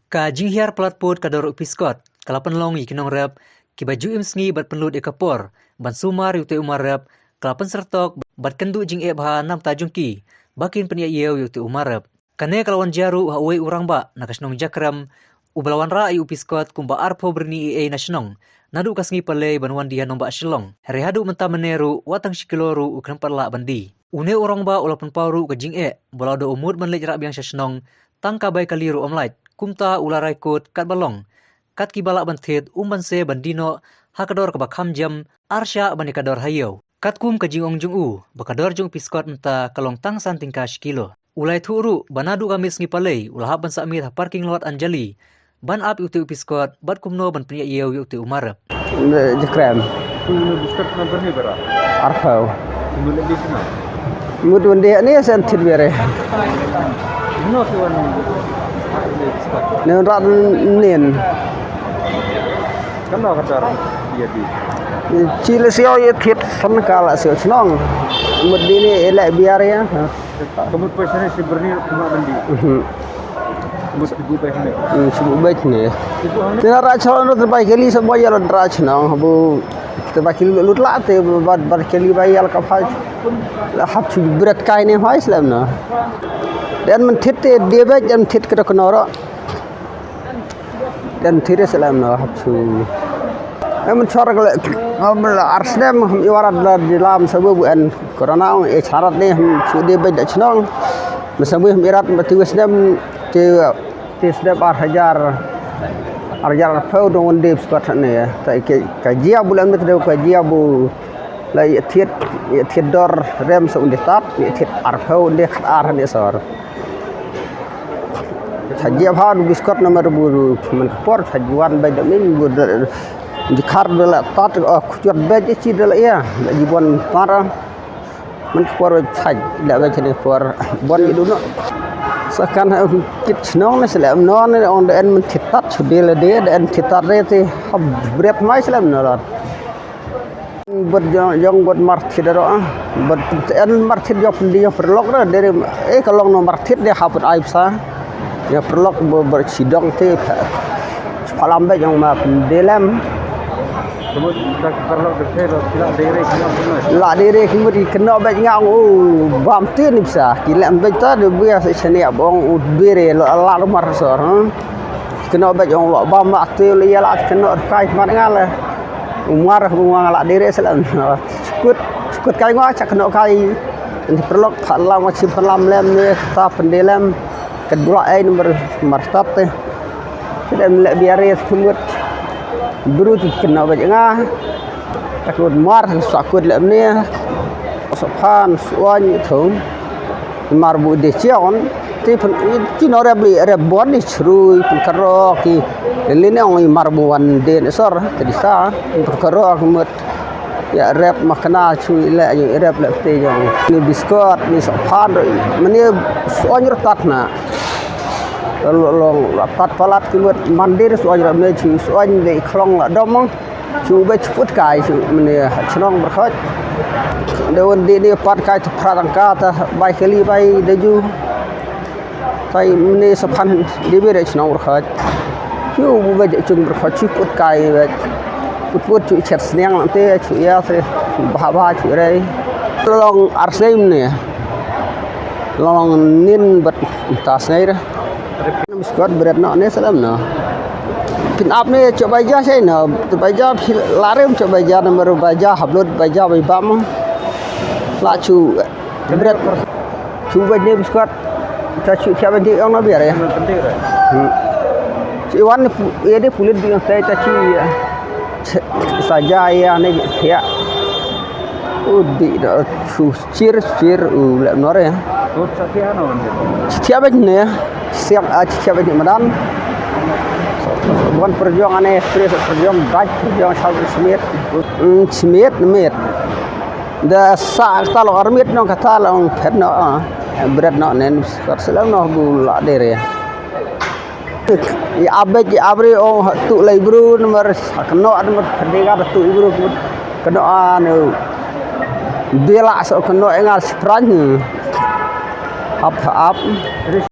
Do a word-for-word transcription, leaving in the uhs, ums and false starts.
Ka jinghiar palat pud ka dor u piskot ka la pynlong ïa ki nongrep kiba ju im sngi bad pynlut ïa ka por ban sumar ïa utei u mar rep, ka la pynsyrtok bad kynduh jingeh bha na bynta jong ki ba kin pynïaid ïew ïa utei u mar rep. Kane ka la wan jia ruh ha uwei u rangbah na ka shnong Jakrem, uba la wanrah ïa u piskot kumba arphew byrni eiei na shnong naduh ka sngi Palei ban wan die ha nongbah Shillong. Hynrei haduh mynta mynne ruh wat tang shi kilo ruh u khlem pat lah ban die. Une u rangbah u la pynpaw ruh ka jingeh ba lada u mut ban leit rah biang sha shnong, tang ka bai kali ruh ym lait. Kumta u la rai kut katba long, kat kiba lah ban thied um banse ban die noh ha ka dor kaba kham jem, ar shah ban ïa ka dor ha ïew. Katkum ka jingong jong u ba ka dor jong u piskot mynta ka long tang san tyngka shi kilo. U la ïathuh ruh ba naduh ka miet sngi Palei u la hap ban sah miet ha parking lot Anjali ban ap ïa utei u piskot bad kumno ban pynïaid ïew ïa utei u mar rep. Jakrem. Une u piskot na byrni bera? Arphew. Une u leh di sna? Mut wan die ne san thied bere. Une u ki wan. Ne wan rat nin. Kan ka tar ïa di. Chi la sio ïa thied san ka la sio shnong. Mut di ne ïa leh biar ïa. Ka mut poi shane shi byrni kumno ban die? Mhm. Ka mut shi buh bai shane. Hmm, shi buh bai shane. Shi buh hangne. Te na rah shnong te bai kali sa bai ïa la rah shnong. Habu te bai kali lut lah te bad bai kali bai ïa la ka phai. La hap shu bret kai ne phai slem na. Den man thied te die bai den thied ka dok noro. Den thied slem na hap shu. Em chor kale, em la ar snem, em iwarat la di lam sabu bu en corona, e charat ne, em shu di bej da chnong. Em sabu em irat, em ti wes snem, ti, ti snem ar hajar, ar hajar arphew dong di squat ne. Ta ke, ka jia bu lem te ka jia bu, la ïa thied, ïa thied dor rem sa un di tat, ïa thied arphew un di khat ar ne sor. Sa jia bha du biskot namar bu man ka por sa juan bai da min bu da, di khar da la tat, oh, kujot bai da chi da la ïa, da ji bon tar. Man ka por bai sa da bai chane por bon i du no. Sa kan ha kit chnong ne slem no ne ong da en man thied tat su de la de, da en thied tat de te hab bret mai slem no la. Bad jong, jong bad mar thied ro, ah. Bad en mar thied jong pynde jong pyrlok ro, dere, eh, ka long no mar thied de haput ai psa. Jong pyrlok bad, bad sidong te pha. Phalam bad jong ma pynde lem. Ka mut ka pyrlok de te ro, la dere ki mut. La dere ki mut ki kynnoh bad nga ong, oh, bam te ni psa. Ki lem bad ta de buya sa chane bong, oh, bere lo la mar sor, ha. Kynnoh bad jong lo bam ma te lo ïa la kynnoh kai mar nga le. Umar bu nga la dere slem. Sukut, sukut kai nga chak no kai. Ni pyrlok phalam wa chim phalam lem ne ta pynde lem. Kat bula ai number mar stop te. Kedem le biare sumut. Bru tu kena baj nga. Takut mar sakut lem ne. Sopan suan thum. Mar bu de chion, ti pun, ti no rep li, rep bon ni chrui, pun karo ki, li ne ong mar bu wan de ne sor, ti di sa, pun karo ki mut, ïa rep makna chui le, ïa rep le te jong. Ni biskot, ni sopan, mane soan ro tat na. Lo long, la tat palat ki mut, mandir soan ro me chui, soan de klong la dom. Chu bej put kai chu mane chnong Byrkhot. De un di ni pat kai tu phra tang ka ta bai kali bai de ju. Tai mane sa phan di bej chnong Byrkhot. Chu bej chung Byrkhot chu put kai bej. Put put chu chet sniang lang te chu ïa se ba ba chu rei. Long ar sei mane. Long nin bad ta sei re. Biskot bret noh ne salam noh. Phin ap ne chok bai ja sei noh. Bai ja phi la rem chok bai ja number bai ja haplut bai ja bai bam. La chu bret. Chu bai ne biskot. Ta chu cha bai di ong na biar ya. Hmm. Chi wan ne pu-, ya de pulit di ong tai ta chi ya. Sa ja ya ne ya. U di da chu Chir, chir, u lem nore. Kut sa thia no ne. Thia bej ne. Siap a thia bej ne madan. Wan perjuang ane, terus perjuang baj, perjuang sal smit. Hmm, smit, mit. Da sa ta lo armit no kata lo phet no, ah. Bret no nen, kar selam no bu la dere. I abej, i abri, oh, tu lai bru, number, keno, number, ketiga, tu ibru, keno, anu, bela, so, keno, engar, sprang. Ap, ap.